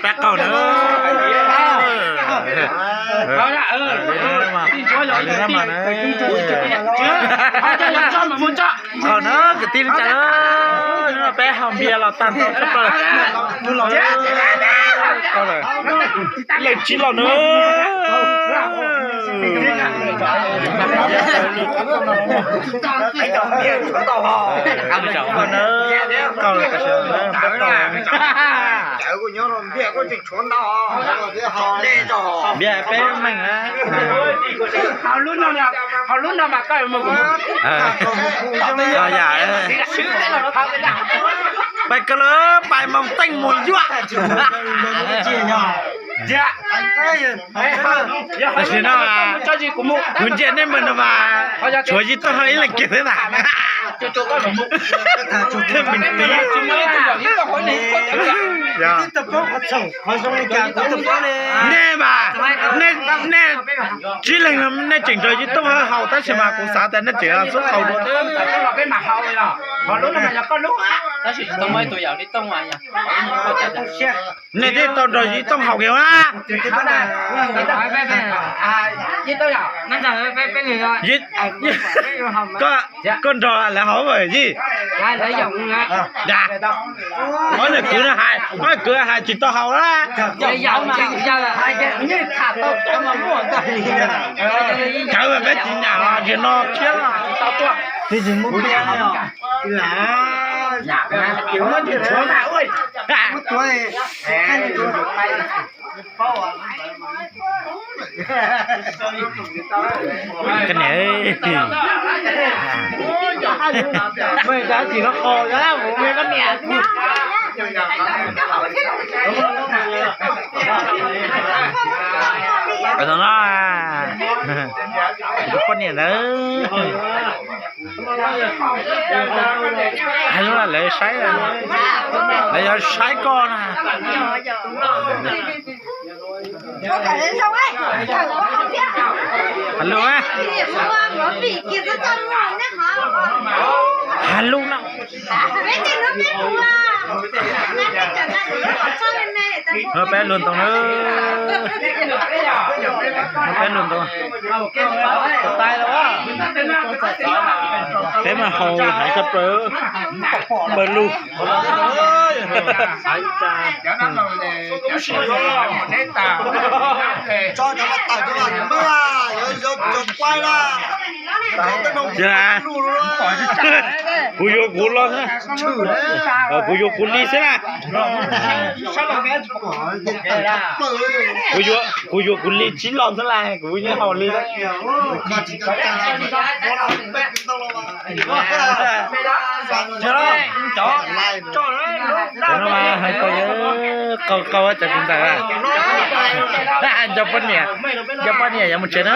Peb qaug na. Qaug na kwv tij neej tsa, peb haus npias los tag nrho tshaj plaws. Leej tsis los na. Qaug na, qaug. Npias peb meej na. Hauv lub no mas koj yuav mus. Pais kawg lawm, pais moos teej mus yuam. Tam sim no kuv ntsia nej mus no mas tshuav Yij Tooj Hawj ib leeg kiag xwb ntag. Nej mas, nej tsib leeg no nej tseem nrog Yij Tooj Hawj haus tab sis mas kuv xav tias nej tseem xub haus dua. Nej thiaj tau nrog Yij Tooj haus kiag na. Koj, koj nrog lawv haus mas Yij. Ob niag kwv no hais, ob niag kwv hais tsis tau haus na. Cawv mas peb tsis nyam los ntsis no thiab. Koj niam, no, poj niam ntawd. Hais lus lawv saib, lawv yuav saib koj na. Hais lus, hais lus no. Peb luag ntoo na. Peb luag ntoo. Peb mas haus hais tshaj plaws, pawg lug. Kuv yuav kuv los, kuv yuav kuv li xwb na. Kuv yuav kuv li tsib los xwb las, kuv yeej haus li. Cov no mas hais tias qau qau cov tus ntawd. Nco poj niam, nco poj niam yuav mus tsev na.